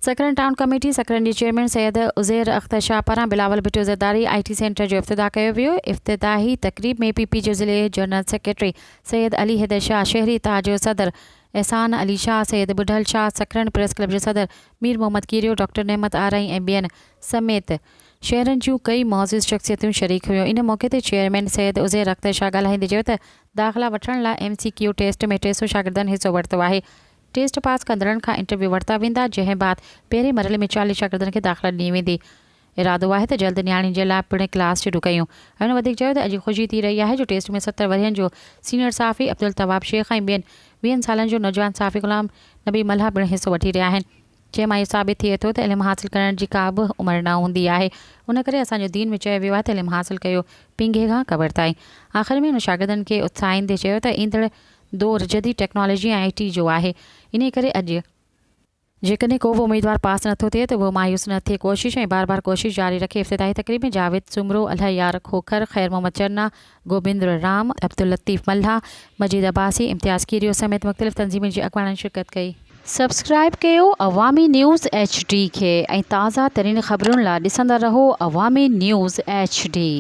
Sakrand town committee Sakrand جي chairman Syed Uzair Akhtar Shah پاران بلاول ڀٽو زرداري آء T centre جو افتتاح ڪيو ويو. افتتاحي تقريب ۾ پي پي جو ضلعي جنرل سيڪريٽري سيد علي حيدر شاهه، شهري اتحاد جو صدر احسان علي شاهه، سيد ٻڍل شاهه، سڪرنڊ پريس ڪلب جو صدر مير محمد ڪيريو، ڊاڪٽر نعمت آرائين ۽ ٻين سميت شهرن جون ڪئي معزز شخصيتون شريڪ هيون. ان موقعي تي چيئرمين سيد عزير اختر شاهه ڳالهائيندي چيو ته داخلا وٺڻ لاء ايم سي ڪيو ٽيسٽ ۾ 300 شاگردن حصو ورتو آهي. ٽيسٽ پاس ڪندڙن کان انٽرويو ورتا ويندا، جنهن بعد پهرين مرحلي ۾ 40 شاگردن کي داخلا ڏني ويندي. ارادو آهي ته جلد نياڻين جي لاء پڻ ڪلاس شروع ڪيون. هن وڌيڪ چيو ته اڄ خوشي ٿي رهي آهي جو ٽيسٽ ۾ 70 ورهين جو سينيئر صحافي عبدالتواب شيخ ۽ ٻين ويهن سالن جو نوجوان صحافي غلام نبي ملاح پڻ حصو وٺي رهيا آهن، جنهن مان اهو ثابت ٿئي ٿو ته علم حاصل ڪرڻ جي ڪا به عمر نه هوندي آهي، ان ڪري اسان جو دين ۾ چيو ويو آهي ته علم حاصل ڪيو پينگهي کان قبر تائين. آخر ۾ هن شاگردن کي اتساهيندي چيو ته ايندڙ دور جديد ٽيڪنالاجي ۽ آء ٽي جو آهي انهي ڪري اڄ جيڪڏهن ڪو به اميدوار پاس نٿو ٿئي ته اهو مايوس نه ٿئي ڪوشش ۽ بار بار ڪوشش جاري رکي افتتاحي تقريب ۾ جاويد سومرو، الهه يار کوکر، خير محمد چنا، گوبند رام، عبداللطيف ملاح، مجيد عباسي، امتياز ڪيريو سميت مختلف تنظيمن جي اڳواڻن شرڪت ڪئي. سبسڪرائيب ڪيو عوامي نيوز ايڇ ڊي کي ۽ تازه ترين خبرن لا ڏسندا رهو عوامي نيوز ايڇ ڊي.